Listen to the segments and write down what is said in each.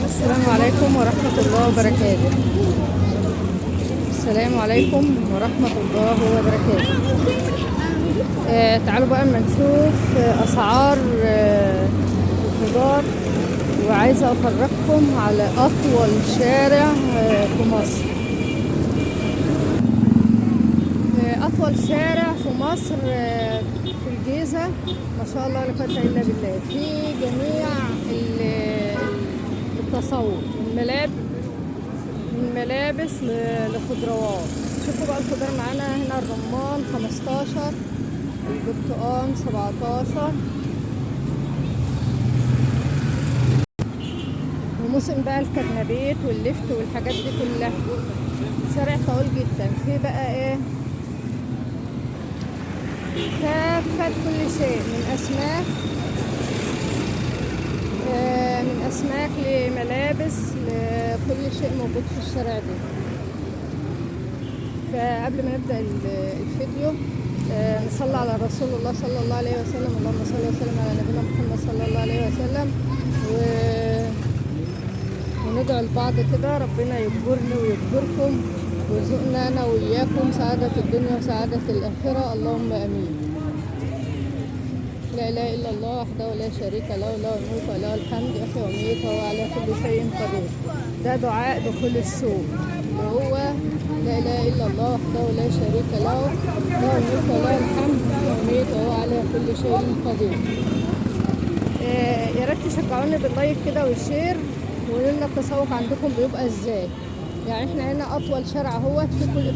السلام عليكم ورحمة الله وبركاته. السلام عليكم ورحمة الله وبركاته. تعالوا بقى اما نشوف اسعار الخضار، وعايزة افرجكم على اطول شارع في مصر. اطول شارع في مصر في الجيزة، ما شاء الله لا قوة الا بالله، في جميع التسوق، من ملابس لخضروات. شوفوا بقى الخضار معانا هنا، الرمان 15، البرتقال 17، وموسم بقى الكرنبيت واللفت والحاجات دي كلها. شارع طويل جدا في بقى ايه، كافة كل شيء، من اسماك لملابس لكل شيء موجود في الشارع ده. فقبل ما نبدأ الفيديو، نصلي على رسول الله صلى الله عليه وسلم. اللهم صل وسلم على نبينا محمد صلى الله عليه وسلم، وندعو لبعض كده ربنا يجبرني ويجبركم ويرزقنا انا وإياكم سعادة الدنيا وسعادة الآخرة، اللهم آمين. لا إله إلا الله وحده لا شريك له، له الملك وله الحمد، يحيي ويميت وهو على كل شيء قدير. ده دعاء دخول السوق، اللي هو لا إله إلا الله وحده لا شريك له، له الملك وله الحمد، يحيي ويميت وهو على كل شيء قدير. يا ريت تشجعوني بال like كده وال share، وقولوا لنا التسوق عندكم بيبقى ازاي. احنا هنا اطول شارع اهوت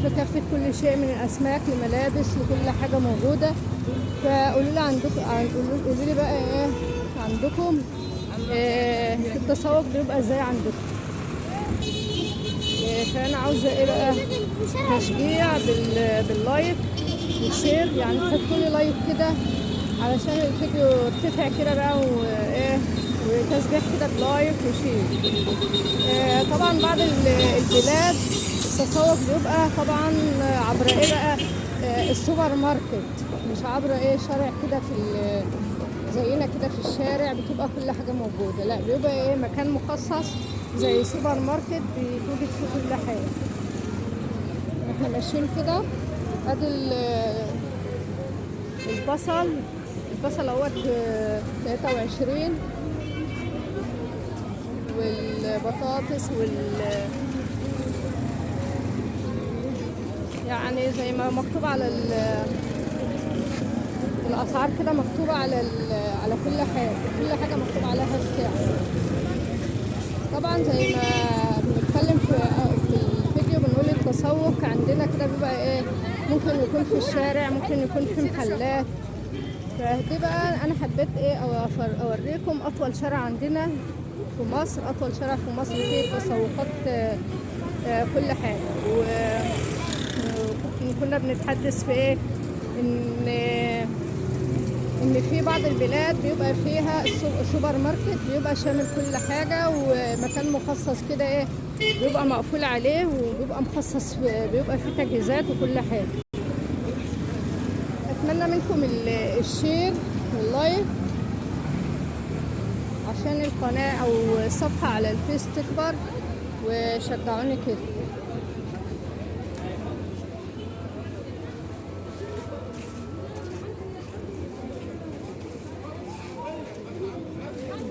في كافة كل شيء، من الاسماك لملابس لكل حاجة موجودة. فقولوا لي عندكم، قولوا لي بقى ايه عندكم، التسوق بيبقى ازاي عندكم. فانا عاوزه ايه بقى، تشجيع بال like وال share، تحطوا لي like كده علشان الفيديو يرتفع كده بقى، وايه وتشجيع كده ب like و share. طبعا بعض البلاد التسوق بيبقى طبعا عبر ايه بقى، السوبر ماركت، مش عبر ايه شارع كده في زينا كده في الشارع بتبقى كل حاجة موجودة، لا بيبقى ايه مكان مخصص زي سوبر ماركت بيتوجد فيه كل حاجة. احنا ماشيين كده، ادي البصل اهوت 23، والبطاطس وال زي ما مكتوب على الاسعار كده، مكتوبة على كل حاجة، كل حاجة مكتوب عليها السعر. طبعا زي ما بنتكلم في الفيديو بنقول التسوق عندنا كده بيبقى ايه، ممكن يكون في الشارع، ممكن يكون في محلات. فدي بقى انا حبيت ايه اوريكم اطول شارع عندنا في مصر، اطول شارع في مصر فيه تسوقات، كل حاجة. وكنا بنتحدث في ايه، ان في بعض البلاد بيبقى فيها سوبر ماركت بيبقى شامل كل حاجة، ومكان مخصص كده ايه بيبقى مقفول عليه، وبيبقى مخصص بيبقى فيه تجهيزات وكل حاجة. اتمنى منكم ال share وال like عشان القناة او الصفحة على الفيس تكبر، وشجعوني كده.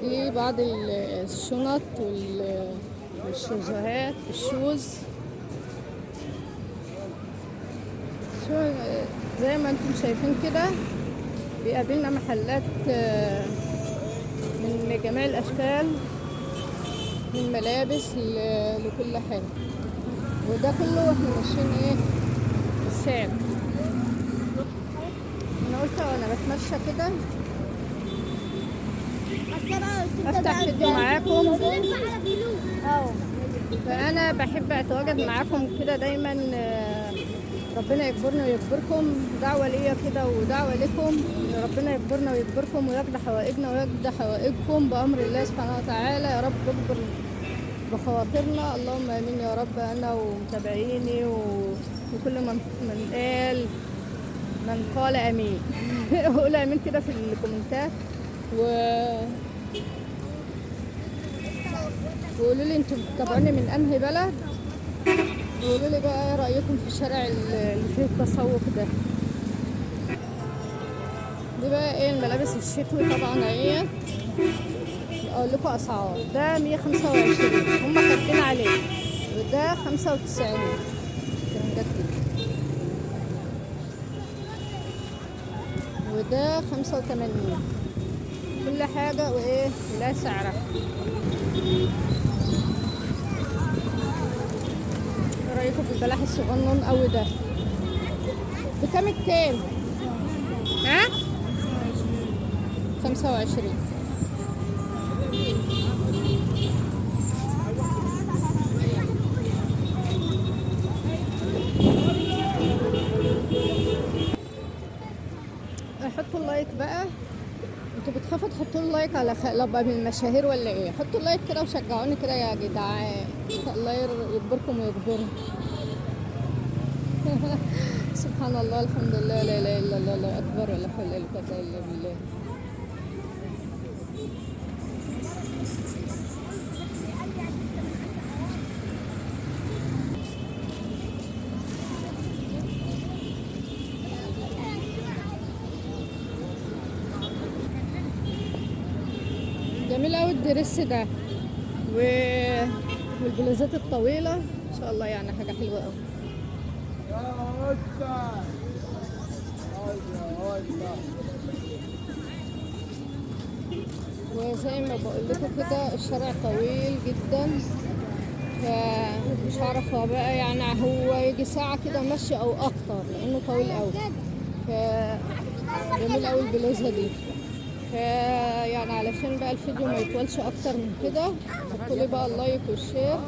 دي بعض الشنط والشوزات، ال shoes. شو زي ما انتم شايفين كده بيقابلنا محلات، من جميع الاشكال، من ملابس لكل حاجة، وده كله واحنا ماشيين ايه في الشارع. انا قلت وانا بتمشى كده افتح فيديو معاكم، فانا بحب اتواجد معاكم كده دايما. ربنا يجبرنا ويجبركم، دعوة ليا كده ودعوة لكم ان ربنا يجبرنا ويجبركم ويقضي حوائجنا ويقضي حوائجكم بأمر الله سبحانه وتعالى. يا رب اجبر بخواطرنا، اللهم امين يا رب. انا ومتابعيني وكل من قال امين. قول امين كده في الكومنتات. وقولوا لي انتوا بتتابعوني من انهي بلد، وقولوا لي بقى ايه رايكم في الشارع اللي فيه التسوق ده. دي بقى ايه الملابس الشتوي طبعا اهي، اقول لكم اسعار. ده 125 هم كاتبين عليه، وده 95 ترنجات كده، وده 85. كل حاجة وايه لا سعرها. ايه رأيكم في البلح الصغنن قوي ده؟ بكام الكام؟ ها؟ 25. حطوا ال like بقى، انتوا بتخافوا تحطوا ال like على لبقى من المشاهير ولا ايه؟ حطوا ال like كده وشجعوني كده يا جدعان، الله يجبركم ويجبرني. سبحان الله، الحمد لله، لا اله الا الله، الله اكبر، ولا حول ولا قوه الا بالله. جميل قوي الدرس ده والبلوزات الطويله ان شاء الله، يعني حاجه حلوه قوي. وزي ما بقول لكم كده الشارع طويل جدا، فمش عارفه بقى يعني هو يجي ساعه كده مشي او اكتر لانه طويل قوي. جميل قوي البلوزه دي. فيعني علشان بقى الفيديو ما يطولش اكتر من كده، حطوا لي بقى ال like وال share،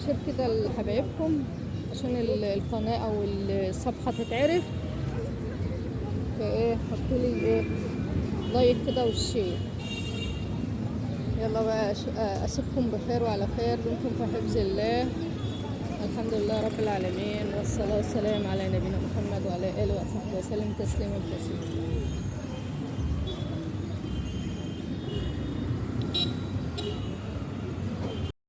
share كده لحبايبكم عشان القناه او الصفحه تتعرف. فايه حطوا لي ايه like كده وال share. يلا بقى اسيبكم بخير وعلى خير، دمتم في حفظ الله. الحمد لله رب العالمين، والصلاه والسلام على نبينا محمد وعلى اله وصحبه وسلم تسليما كثيرا.